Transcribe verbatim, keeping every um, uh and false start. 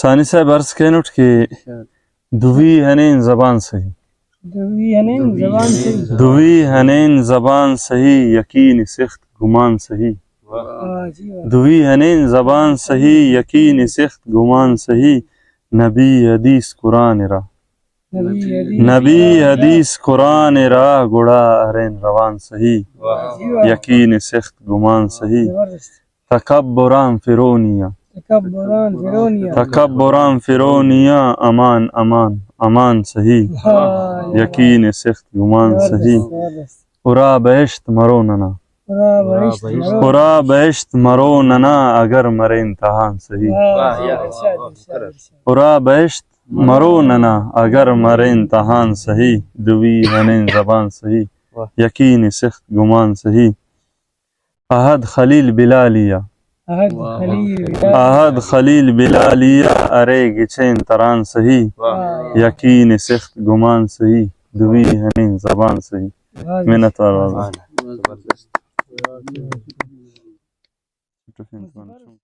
ثانی صاحب عرض کینٹ کہ دوی ہنین زبان سہی۔ دوی ہنین زبان سہی۔ دوی ہنین زبان سہی، یقین سخت گمان سہی۔ واہ جی واہ۔ دوی ہنین زبان سہی، یقین سخت گمان سہی۔ نبی حدیث قرآن را۔ نبی حدیث۔ نبی حدیث قرآن را، گڑا ارین روان سہی۔ واہ جی واہ۔ یقین سخت گمان سہی۔ زبردست۔ تکبران فرونی آ۔ تکبران فرونی آ۔ تکبران فرونی آ، امان، امان، امان سہی۔ واہ۔ یقین سخت گمان سہی۔ زبردست، زبردست۔ ارا بہشت مرو ننا۔ ارا بہشت مرو۔ ارا بہشت مرو ننا، اگر مرین تہان سہی۔ واہ، واہ، واہ، ارشاد، واہ، ارشاد، ارشاد۔ ارا بہشت مرو ننا، اگر مرین تہان سہی۔ دوی ہنین زبان سہی۔ واہ۔ یقین سخت گمان سہی۔ احد خلیل بلالی آ۔ احد واہ۔ خلیل بلالی۔ احد خلیل بلالی آ، ارے گچین تران سہی۔ واہ۔ یقین سخت گمان سہی، دوی ہنین زبان سہی۔ واہ۔ منت وار واہ۔ زبردست۔